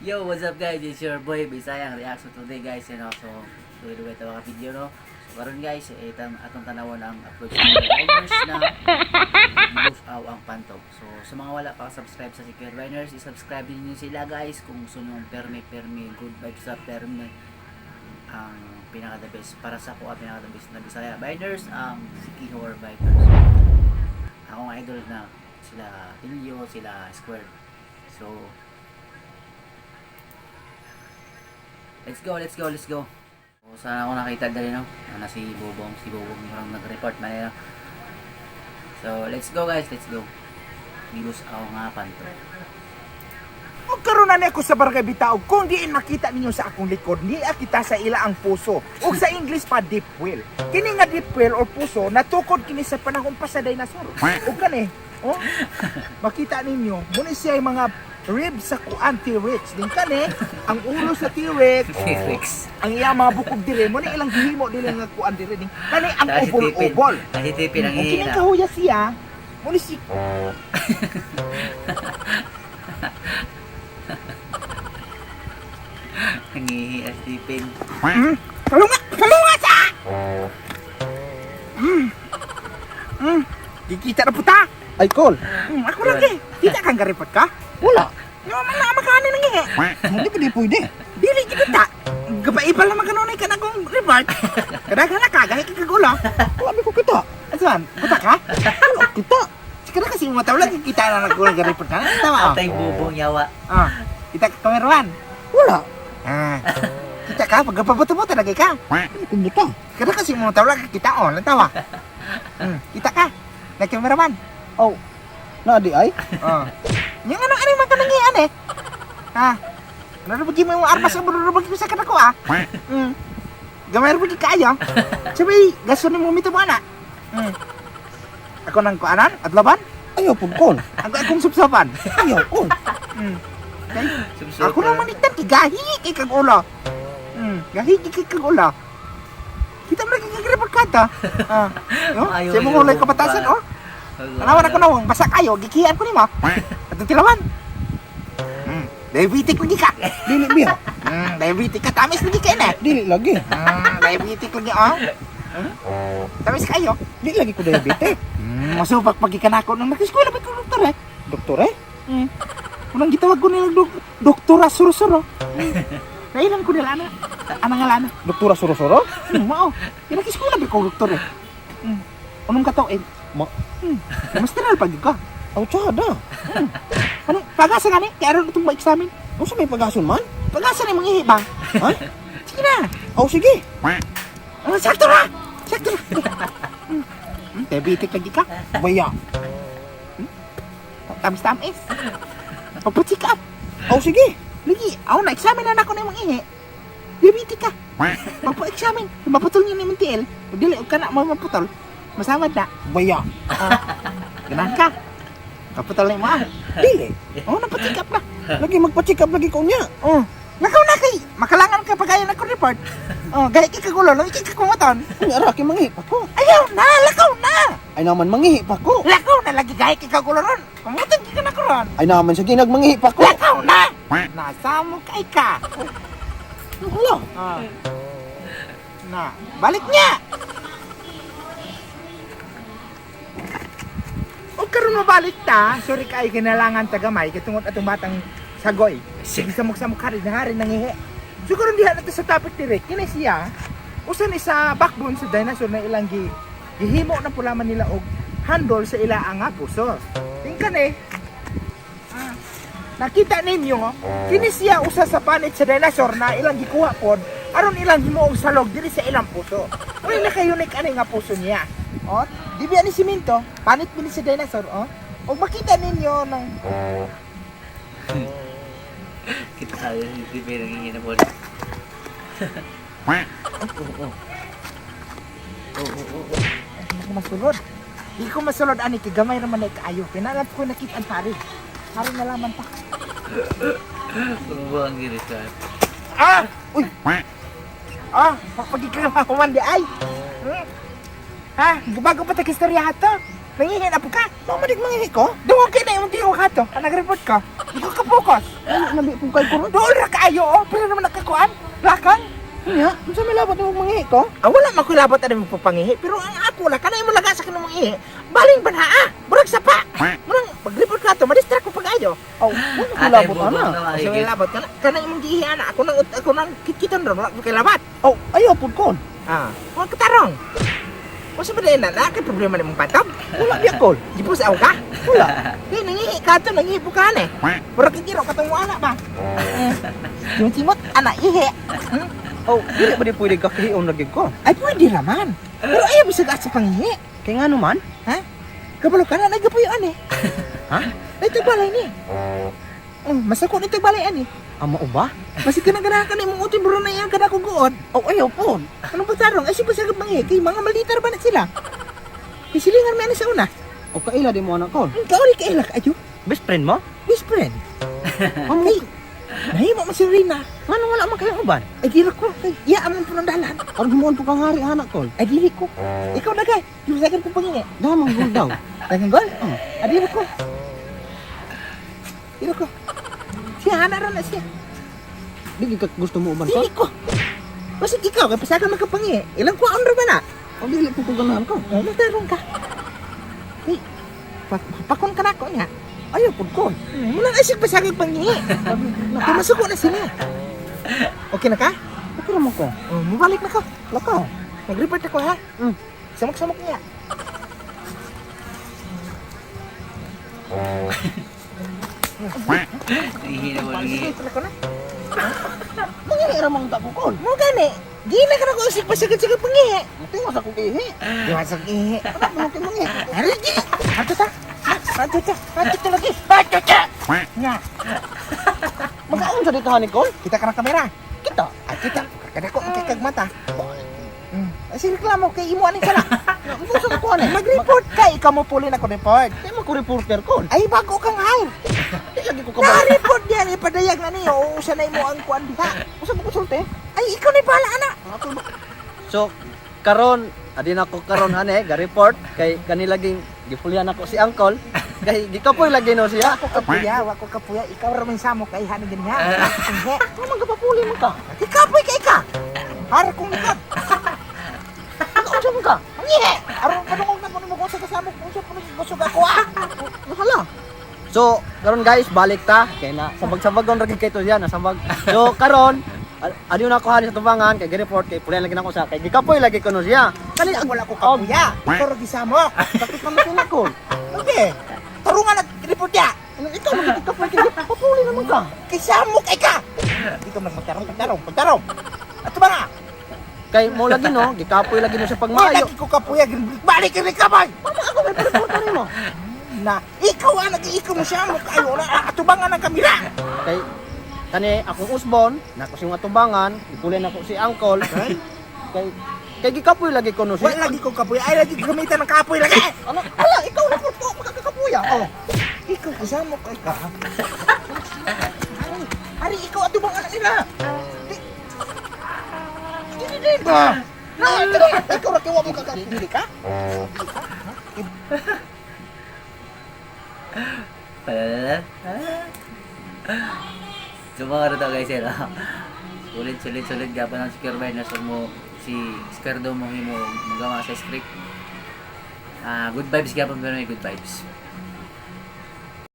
Yo, what's up, guys? It's your boy Bisayang Reaction today, guys. So, tuloy-tuloy ito mga video, no? So, karon, guys, itang atong tanawon ang upload sa mga Biners na Busaw ang pantog. So, sa mga wala pa subscribe sa Secure Biners, i-subscribe din niyo sila, guys, kung gusto niyo perme perme good vibes sa perme ang pinaka the best para sa ako, ang pinaka the best na Bisaya Biners ang Sikihor Biners. Akong idol na sila Tilio, sila Square. So, let's go, let's go, let's go. So, sana ako nakita dali, no? Ano si Bobong, si Bobong yung nag-report man nila. So, let's go, guys, let's go. Gibusaw nga panto. Ug karon na ako sa Barangay Bitaog, kung diin makita ninyo sa akong likod, niya kita sa ila ang puso. Ug sa English pa, deep well. Kini nga deep well or puso natukod kini sa panahon pa sa dinosaur. Ug kani, oh, makita ninyo, muna siya yung mga ribs sa kuan T-Rex. Din kani, ang ulo sa T-Rex, T-Rex. Ang iyang mga bukog dire, mo ni ilang gihimo dili nga kuan dire din. Kani ang Saka si Tipin. ubol-ubol. Saka si Tipin ang Ug kining hihina. kahuya siya, mo ni si Nangihi si Tipin. Kalunga! Kalunga sa! Kikita na puta! Ay, call. Ako lang eh. Kita kang garipot ka? Wala. Yung man na makaano nang ihi. Hindi pa di pwede. Dili kita. Gapaipal na makanunay ka na kong report. Kadaghan na ka, gahi ka kagulo. Wala ko kita. Asan? Puta ka? Wala kita. Sige na kasi mataw lang kita na nagkulang garipot ka. Tama oh. Atay Bobong yawa. Ah, kita ka kameruan. Wala. Ah. Kita ka, pagkapabuto-buto lagi ka. Ano kung buta? Kada kasi mo taw lang kita oh, lang tawa. Kita ka. Nagkameraman. Oh. Na di ay? Oh. Yung ano ano man kanang iyan eh. Ha? Ano ba mo yung armas ang bagi ko sa kanako ah? Gamay ra bagi kaayo. Sabay gaso ni mo mito mo ana. Ako nang kuanan at laban. Ayaw pud call. Ang akong subsaban. Ayaw call. Okay. Subsub. Ako nang manitan kay gahi kay kag ulo. Gahi kay kag ulo. Kita mo lagi kag ka ta. Ah. Yo, Ayaw, sa mo ayaw, kulay kapatasan oh. Tanawan ako nawong basa kayo, gikian ko nimo. At tilawan. Diabetic lagi ka. Dili biya. Diabetic ka, tamis lagi ka na. Dili lagi. Diabetic lagi oh. Tamis kayo. Dili lagi ko diabetes. Masubak pag ikanako nang nag-eskwela pa ko doktor eh. Doktor eh? Unang gitawag ko nila doktora suro-suro. Nailan ko nila ana. Anang nga ana. Doktora suro-suro? Mao. Kaya nag-eskwela pa ko doktor eh. Unong katuig. Ma Masteral pag ka. Aw tsada. Ano, pag-asa nga ni, kaya aron itong ma-examine. Unsa may pagason man? Pag-asa ni mga ihi ba? Ha? Sige na. Aw sige. Ah, sakto na! Sakto na! Diabetic lagi ka. Baya. Tamis-tamis. Pagpa-check up. Aw sige. Lagi, ako na-examine na ako na imong ihi. Diabetic ka. Pagpa-examine, maputol niyo ni imong tiil. Ug dili og kana mo maputol. Masamad na. Baya. Ganahan ka. Kaputol na imo ah. Dili. Oh, napa-check up na. Lagi magpa-check up lagi ko niya. Oh, lakaw na kay. Makalangan ka pag ayon ako report. Oh, gahi kay kagulo, lagi kay kakungoton. Unya ra kay mangihi pa ko. Ayaw na, lakaw na. Ay naman mangihi pa ko. Lakaw na lagi gahi kay kagulo ron. Kumutan ka na ko ron. Ay naman sige nagmangihi pa ko. Lakaw na! Nasa mo kay ka. Wala. Ah. Na, balik niya! O karon mabalik ta, sorry kay kinalangan tagamay kay tungod atong batang sagoy. Sige sa mukha mukha rin hari nangihi. Siguro diha nato sa topic direct kini siya. Usa ni sa backbone sa dinosaur na ilang gi gihimo na pulaman nila og handle sa ila ang nga puso. Tingkan eh. Ah, nakita ninyo, kini siya usa sa panit sa dinosaur na ilang gikuha pod aron ilang himuong salog diri sa ilang puso. Uy, naka-unique ani nga puso niya. Oh, di biya ni simento, panit ni sa dinosaur, oh. Og makita ninyo ng Kita tayo si Tipin ang hihina po. Oo. Oo. Hindi ko masulod. Hindi ko masulod ani kay gamay ra man na kaayo. Kinalap ko nakita ang hari. Hari na laman pa. Bobong ang giris ka. Ah! Uy! Ah, pagpagikamakuman di ay. Ha? Bago pa tag istorya ato. Nangihin na po ka. Mamadig mangihi ko? Duwag kay na imong tiyo ka to. Ang nag-report ko. Ikaw ka focus. Ano nabi pud kay ko ron? Dool ra kaayo oh, pero naman nakakuan. Lakang. Nya, unsa may labot mo mangihi ko? Ah, wala man ko labot ani mo papangihi, pero ang ako la kanay mo laga sa kanang ihi. Baling banhaa, murag sapa. Murang paglipot ka to, madistract ko pag-ayo. Aw, wala ko Atay labot bugok ana. na Sa may maigit. labot kana kanay imong giihi ana, ako nang kitkiton ron, wala ko kay labat. Aw, ayaw pud ko. Ah, wa katarong. Wasa ba na na kay problema nimong pantog? Wala biya ko. Gipos aw ka? Wala. Kay nangihi ka to, nangihi po ka eh. Murag kikiro katong mo ana ba? Yung simot ana ihi. Hmm? Aw, dili ba di pwede kakihion lagi ko? Ay pwede raman. Pero ayaw bisag sa pangihi. Kay ngano man? Ha? Kabalo ka na, nagkapuyoan eh. Ha? Naitagbalay ni. Oh, masako ni tagbalay ani. Ama uba? Masig ka na ganahan ka na imong uti bro na iyang kada ko guod. Aw, ayaw pud. Anong pagtarong? Ay siya pa mangi. Kay mga malitar ba na sila? Kay silingan may ani sa una. Aw, kaila di mo anak ko. Kauri ka ilak ayo. Best friend mo? Best friend. Amo, Kay nahimo man si Rina. ngano wala man kayong uban? Ay dili ko. Kay iya amon punong dalan. Aron himuon po kang hari anak ko. Ay dili ko. Ikaw na kay. Di sa ko pangingi. Damang gol daw. Dagang gol? Oh. Ay dili ko. Dili ko. Siya ana ra na siya. Dili ka gusto mo uban ko? Dili ko. Basig ikaw kay pasagan makapangi. Ilang kuwaon ra ba na? Aw, dili po ko ganahan ko. Oh, magtarong ka. Hey, pakon ka na ako niya. Ayaw pud ko. Muna na siya pasagag pangi. Kay masuko na sila. Okay na ka? Okay ra man ko. Oh, mubalik na ko. Lakaw. Mag-report ako ha. Mm. Samok-samok niya. Ihi na mo, ihi. Sige, ko na. Mangihi ra man ta ko kon. Mo gani. Di na ka na ko usik pasagad-sagad pangi. Tingo sa kong ihi. Di ba sa ihi? Ano man kay mangihi? Ari, di. Ato ta. Ato ta. Ato ta lagi. Ato ta. Nga. Magkaon sa dito hani kon? Kita ka ng kamera. Kita. Ah, kita. Kada ko makikag mata. Ay, reklamo kay imo aning sala. Gusto ko kuan eh. Mag-report ka, ikaw mo puli na ko report. Di man ko reporter kon. Ay, bago kang hire. Di lagi ko kabalo. Na-report niya, ipadayag na niyo. Usa na imo ang kuan diha. Usa ba ko sulti? Ay, ikaw na bahala, ana. So karon adin ako karon ane ga-report kay kani laging gipulyan ako si uncle kay gikapoy lagi no siya. Ako kapuya, wako kapuya. Ikaw ra man samo kay hanin ganyan. Hindi. Ano man gapapuli man ka? Ikapoy kay ka. Har kong likod. Unsa man ka? Ngihe. Aron padungog na kuno mo kung sa kasamo kung sa puno busog ako ah. Hala. So, karon guys, balik ta kay na sabag-sabagon ra gid kay to siya nasabag. So, karon adyo na ako hani sa tubangan kay gi-report kay pulian lagi nako sa kay gikapoy lagi kuno siya. Kani wala ko kapuya. Ikaw ra gisamo. Bakit pa man ko? Okay. Tarungan at report niya. Ano ikaw man gikapoy kay gipapuli naman ka. Kay samok ay ka. Ikaw man magtarong, pagtarong, pagtarong. Ato ba nga? Kay mo lagi no, gikapoy lagi no siya Wala pagmaayo. lagi ko kapuya, balik ka rin kamay. Ano ako may reporter nimo? Na, ikaw ang nag-iikaw mo siya, mo kayo na, atubangan ng kamera. Kay kani akong usbon, nako siyang atubangan, gipulian ako si uncle. Kay kay gikapoy lagi kuno siya. Wala lagi ko kapuya, ay lagi gamitan ng kapoy lagi. Ano? Hala, ikaw report ko, magkakapuya. Oh, ikaw kasama ko, ikaw. Ari, ari, ikaw atubangan na nila. Di, di, di, di, ba? Na, ikaw ra kay wa mo kakapuya. Dili ka? Palala. So mga to guys, eh, no? Sulit, sulit, sulit. Gapa ng secure by nasa mo si Scardo mo himo magawa sa script. Ah, good vibes gapon pero may good vibes.